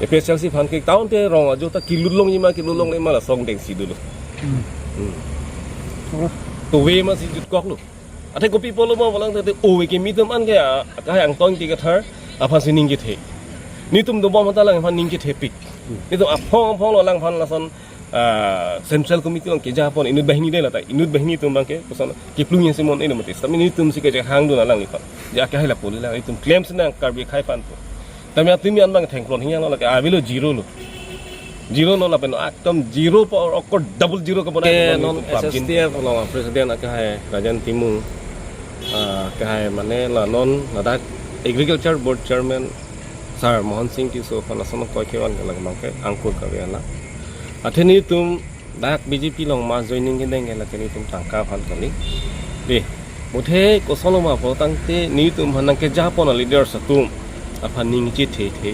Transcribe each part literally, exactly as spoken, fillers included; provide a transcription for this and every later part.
A P H L C aphan ke town te rong ajo ta kelut longji ma kelut longle ma lason dengsi dolo. Hmm. Hmm. Oh. To ve ma si jutkoklo. Athe kopi apotlo ma pulang te o ke mi atum an ke a, kahai Angtong Ingti Kathar aphan si ning kethe. Netum dobom aphanta alangphan ning kethepik. Hmm. Netum aphong aphong lo alangphan lason, ah, Central Committee along keja pon inut banghini dei lata. Inut banghini atum abang ke koson keplung isi mon eno mati. Tapi netum si kejahang dun alangliphan. Ja kahai lapu le alanglitum claim sinang Karbi akhei aphan pu. Tame atumi an abang thengklong hingyang lo lake avelo zero lo. Zero lo lapen ekdom zero power okor double zero ke bonai. Eh, non S S T F along president akahai Rajan Timung, ah, kahai mane la non ladak Agriculture Board Chairman Sir Mohan Singh Tisso aphan lason koi kevan ke lake abang ke angkur kave ala. Athe netum dak B J P along mass joining kedeng ke lake netum tangka aphan kali. Dei, muthe koson lo ma pulotangte netum aphan nangkeja pon a leaders atum aphan ning chethe the.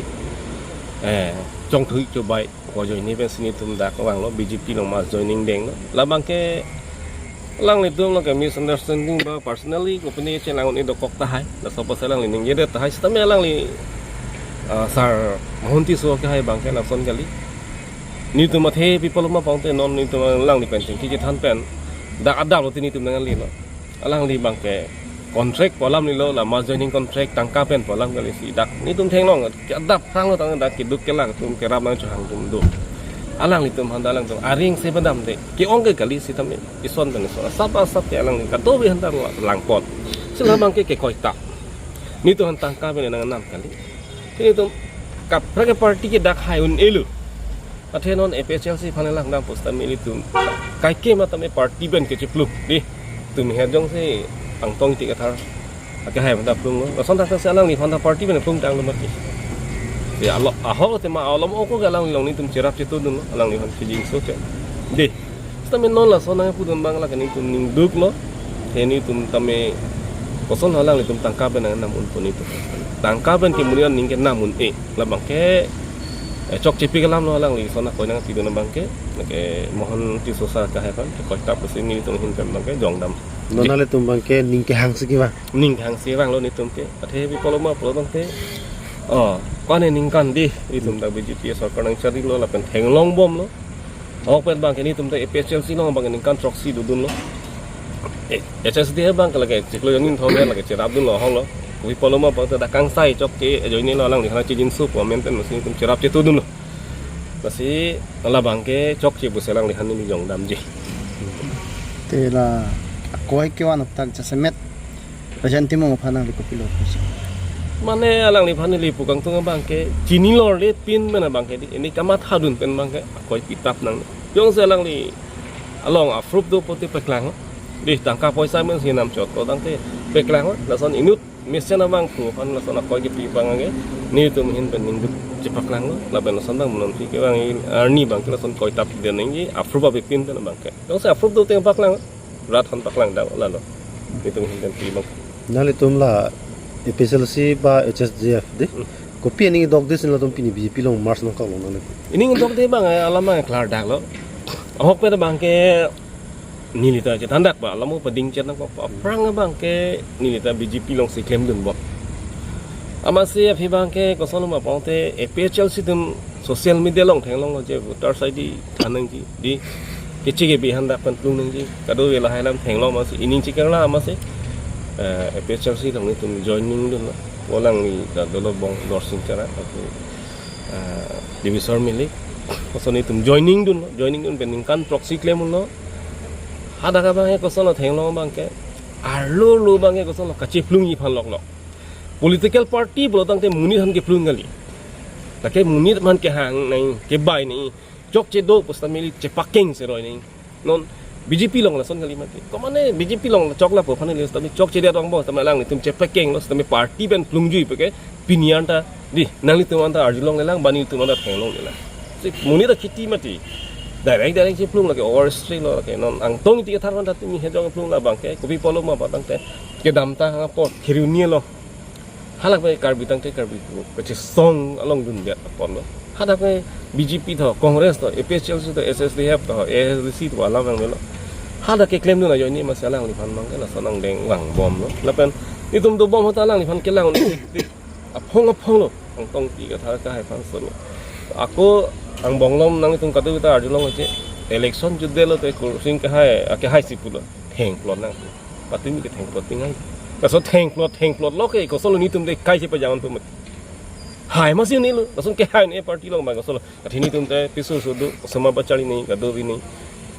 Eh, chongthui chobai ko joining pensi netum dak vanglo B J P along mass joining denglo. Labang ke alanglitum lo ke misunderstanding ba personally kopine chelang un-e dokok tahai. Laso apotsi alangli ningjedet tahai. Sitame alangli, ah, Sir Mohan Tisso akahai abang ke lason kali. Netum athe pi apotlo ma pulotangte non netum alangli pen chingki chethan pen dak adap lote netum nangli lo. Alangli abang ke contract pu alam lilo, la mass joining contract tangka pen pu alam kali si dak netum theklong ke adap aphrang lo tang dak keduk kelak atum kerap nangchohang atum do. Alanglitum aphanta alangtum aring se padam de. Ke-ong ke kali sitame ison pen ison. Asap asap ke alangli kadokave aphanta lo langpon. Si labang ke kekoitap. Netum aphan tangka pen nangnam kali. Netum kaprek ke party ke dak hai un-elo. Athe non A P H L C aphan langdam pusitame ilitum kaike matame party pen kecheplung. Dei, tumi het jongsi Angtong Ingti Kathar akahai aphanta plunglo. Lason thakthak si alangliphan ta party pen plung tanglo mati. Ya, alo, ahok te ma alom oko ke alangli along netum cherap chetu dunlo, alangliphan kejingso ke. Dei, sitame non lason nangpudun abang lake netum ning duklo. He netum tame koson alanglitum tangka pen nangnam un pu netum. Tangka pen ke monit an ning kenam un-e. Labang ke, eh, chokche pi kelam lo alangli lason akoi nangpidun abang ke. Ke Mohan Tisso sir akahai aphan kekoitap pusi netum ahin pen abang ke jongdam. Non nanglitum abang ke ning kehang si kevang. Ning kehang si vanglo netum ke. Athe pi apotlo ma pulotangte. Oh, kone ningkan dei itum dak B J P sorkar nangcharilo lapen theklong bomlo. Ahok pen abang ke netum ta A P H L C along abang ke ningkan throksi dodunlo. Eh, H S D A abang ke lake chiklo jongni thong lake cherap dunlo ahok lo. Kopi apotlo ma pulotangte dak kangsai chokche ajoine lo alangliphan chejinso pu amen pen masi netum cherap chetu dunlo. Masi labang ke chokche pusi alangliphan neli jongdamji. Te la akoi kevan aphuthak jasemet Rajan Timung aphan nangli kopilo pusi. Mane alangliphan neli pu kangtung abang ke chinilo le pin pen abang ke dei, neli kamatha dun pen abang ke akoi pitap nang. Jongsi alangli along a-proof do pulote paklang. Dei, tangka poisa men si namchot pulotangte paklang. Lason inut mesen abang pu aphan lason akoi kepi abang ke netum ahin pen ning duk chepaklanglo. Lapen lason abang monon pi kevang arni abang ke lason koitap den nangji a-proof abang pin pen abang ke. Jongsi a-proof do te paklang. Rat aphan paklang dam lalo. Netum ahin pen pi abang. Nanglitum la A P H L C ba H S D F dei. Hmm. Kopi aning dok dei si latum pini B J P along merge nangkoklo nanglitum. Aning dok dei abang, eh, alam abang klardaklo. Ahok pen abang ke neli ta chethandak ba, alam pading chethan nangkok. Aphrang abang ke neli ta B J P alongsi klemdun bom. Amatsi aphi abang ke koson lo ma pulotangte A P H L C atum social media along theklonglo je voters I D than nangji. Dei, keche kebi aphan dak pen plung nangji. Kadokave lahai alam theklong amatsi, ining chikar la amatsi, eh, A P H L C along netum joining dunlo. Pu alangli ta dolo bong Dorsing Chara, athe, eh, Divisor Milik. Koson netum joining dunlo, joining dun pen ningkan throksi klem unlo. Hadak abang ke koson lo theklong abang ke. Arlo lo abang ke koson lo kacheplungji aphan loklok. Political party pulotangte monit aphan keplung kali. Lake monit aphan kehang nang kebai nang. Chokche do pusitame ili chepakeng seroi nang. Non B J P along lason kali mati. Komane B J P along chokla pu aphan ili sitame chokche dia dong bo sitame alanglitum chepakenglo sitame party pen plungjui pu ke pini anta dei nanglitum anta arjulongle lang ba netum anta theklongle lang. Si monit ta kheti mati. Direct direct cheplung lake over straight lo lake non Angtong Ingti Kathar aphan ta tumi hejong plung labang ke kopi apotlo ma pulotangte kedamtang apot khiriu ni lo. Halake Karbi tangte Karbi pu kachesong along dundet apotlo. Hadak ke B J P tho, Congress tho, A P H L C tho, H S D F tho, A S D C tho alam nanglo. Hadak keklem dun ajoine amatsi alangliphan abang ke lason nangdeng vangbomlo. Lapen netum dobom aphanta alangliphan kelang un-e tik tik. Aphong aphong lo. Angtong Ingti Kathar akahai aphan solo. Ako angbong along nanglitum kadokave ta arjulong aje. Election jutdet lote kursing kehai, akehai si pulo. Thengplot nang. Patimi ke thengplot tingai. Laso thengplot, thengplot lo ke kosonlo nelitum te kaise pajang pemut. Hai masi nilo. Lason kehai ne party along ma kosonlo. Athe nelitum te piso sudu, sema bachari ni, kado ini.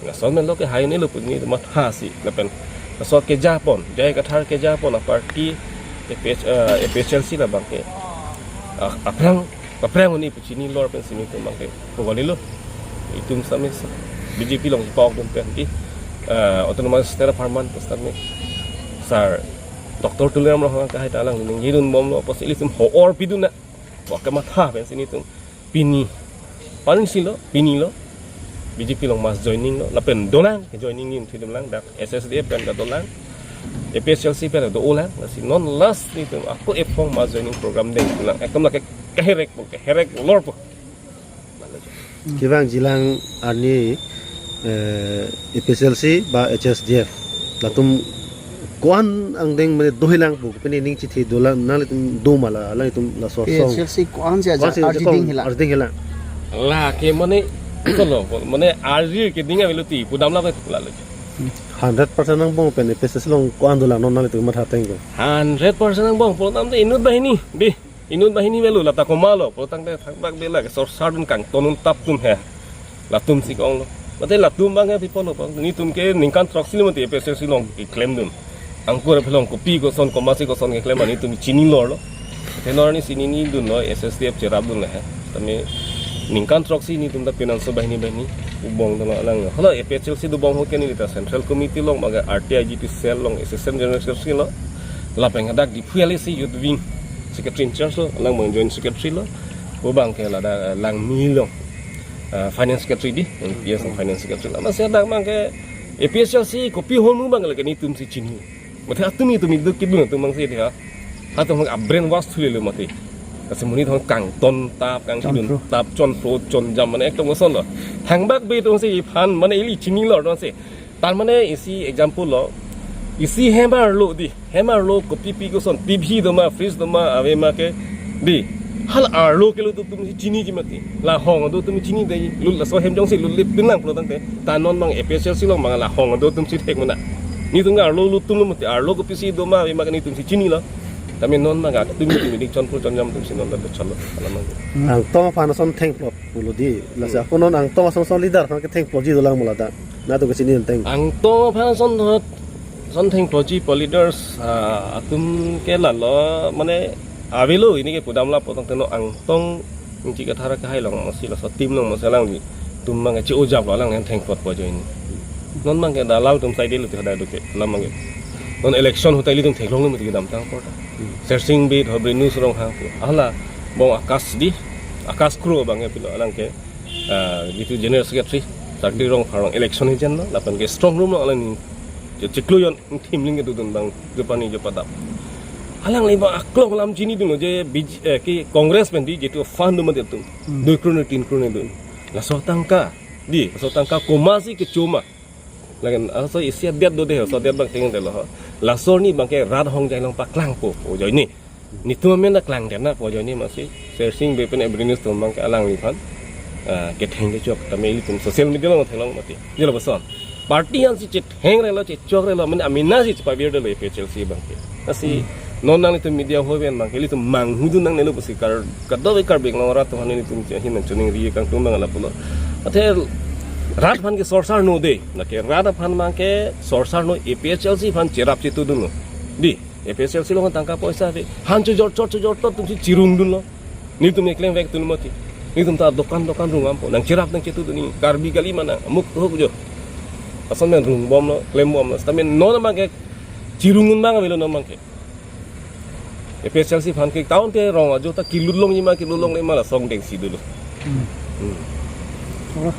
Lason men lo kehai nilo pu nelitum matha si. Lapen laso kejapon, J I Kathar kejapon a party A P H, eh, A P H L C labang ke. Ah, aphrang, aphrang ini pu chinilor pensi nelitum abang ke. Pugolilo. Itum sami sa. B J P along ipok dun pen di. Eh, autonomous state apharman pu sami. Sar. Doctor Tuliram Ronghang akehai ta alang ningje dunbomlo. Apotsi ilitum ho-or pidun na. Wa kematha pensi nelitum. Pini. Paling silo, pini lo. B J P along mass joining lo. Lapen dolang, joining ni thidum lang dak. S S D F pen ta dolang. A P H L C pen ta dolang. Lasi non last nelitum ako ephong mass joining program denglang. Ekdom lake keherek po, keherek lor po. Kevangjilang arni, eh, A P H L C ba H S D F. Latum ko-an angdeng mane dohilang pu, pini ning chithi dolang, nanglitum do ma la, nanglitum laso asong. P H L C ko-an si ajak, ko-an si arji ajak ding hela. Arji ding hela. La ke mane, kosonlo, mane arji keding avelo ti, pudam la pe lalo. Hundred percent angbong pen A P H L C along ko-an dolang non nanglitum matha ateng ko. Hundred percent angbong, pulotangte inut banghini, di. Inut banghini avelo, lata komatlo, pulotangte thangbak bela ke sorsar dun kangton un tap dun he. Latum si ke-onglo. Mate latum abang ke pi apotlo abang. Nelitum ke ningkan throksi lo mati A P H L C along keklem dun. Angkur aphi along kopi koson, komatsi koson keklem nelitum chinilorlo. Tenor ni chinidunlo, S S D F cherap dunlo he. Tame ningkan throksi nelitum ta pinanso banghini banghini. Ubong dunlo alang. Hala A P H L C dobom ho ke neli ta Central Committee along, maga R T I G T cell along, Assistant General Secretary lo. Lapen hadak Diphu L A C Youth Wing Secretary in charge lo, alang abang Joint Secretary lo. Pu abang ke ladak, eh, Langmi along, eh, Finance Secretary di, P S Finance Secretary lo. Masi hadak abang ke A P H L C kopi ahormu abang lake nelitum si chini. Mate atum itum iduk kidun atum abang si dia. Atum abang brainwash thulelo mati. Kasi monit atum kangton tap, kangchidun tap, chonpro, chonjam mane ekdom kosonlo. Thangbak be atum si iphan mane ili chinilo atum si. Tar mane isi example lo, isi hem arlo di, hem arlo kopi pi koson, T V doma, fridge doma, ave ma ke di. Hala arlo kelo tu tum si chiniji mati. La hong do tum chinidei, lut laso hem jongsi lut lip pinlang pulotangte. Ta non abang A P H L C along abang la hong do tum si thek mana. Nelitum arlo lut tumlo mati, arlo kopisi doma, ave ma ke nelitum si chinilo. Tame non abang atum tum dik chonpro chonjam atum si non da chalo. Alam abang. Angtong aphan ason thengplot pulo di. Lasi ako non angtong ason ason leader aphan ke thengplotji dolang mo ladak. Nelitum kachini ateng. Angtong aphan ason thot, ason thengplotji pu leaders, ah, atum ke lalo, mane avelo ini ke pudam la pulotangte non angtong J I Kathar akehai along masi laso team along masi alanglitum abang ke chi-ojaplo alang nang thengplot pu ajoine. Non abang ke dalal atum side lo ti hadak do ke alam abang ke. Non election ahut ta ilitum theklonglo mati kedamtang apor ta. Sersing Bey, Hobrenus Ronghang pu. Hala abang Akash di, Akash Kro abang ke pilo alang ke. Ah, jitu General Secretary, Sakri Rongphar along election hijen lo, lapen ke strong room lo alang ni. Jo chiklo jon thimling kedodun abang, jopani jopadap. Alangli abang aklong alam chinidunlo je B J, eh, ke Congress pen di jitu fund do mati atum. Hmm. Dui krone, tin krone dun. Laso tangka, di, laso tangka komatsi kecho ma. Lapen laso isi adet do de, laso adet abang tingdetlo ho. Laso arni abang ke rat ahongjai along paklangpo, ajoine. Nelitum amen ta klangdet na pu ajoine masi. Sersing Bey pen Hobrenus atum abang ke alangliphan, ah, ketheng kechok tame ilitum social media along theklong mati. Jelo boson. Party ansi chetheng relo, chechok relo, amen amena si chepavirdetlo A P H L C abang ke. Lasi non nanglitum media ho pen abang ke ilitum manghudun nangnelo pusi kar, kadokave Karbi Anglong arat atum aphan nelitum ahin nangchoningri kangtung abang lapulo. Athe rat aphan ke sorsar no de. Lake rat aphan abang ke sorsar no, A P H L C aphan cherap chetudunlo. Di. A P H L C along tangka poisa ave. Han chojor chot chojor chot atum si chirungdunlo. Nelitum eklem vek tun mati. Nelitum ta dokan dokan rung ampo. Nangcherap nangchetudun ni Karbi kali ma nang. Amuk huk jo. Ason men rungbomlo, klembomlo. Tame non abang ke chirungdun abang avelo non abang ke. A P H L C aphan ke town te rong ajo ta kelut longji ma, kelut longle ma la song dengsi dolo. Hmm. Hmm. Oh.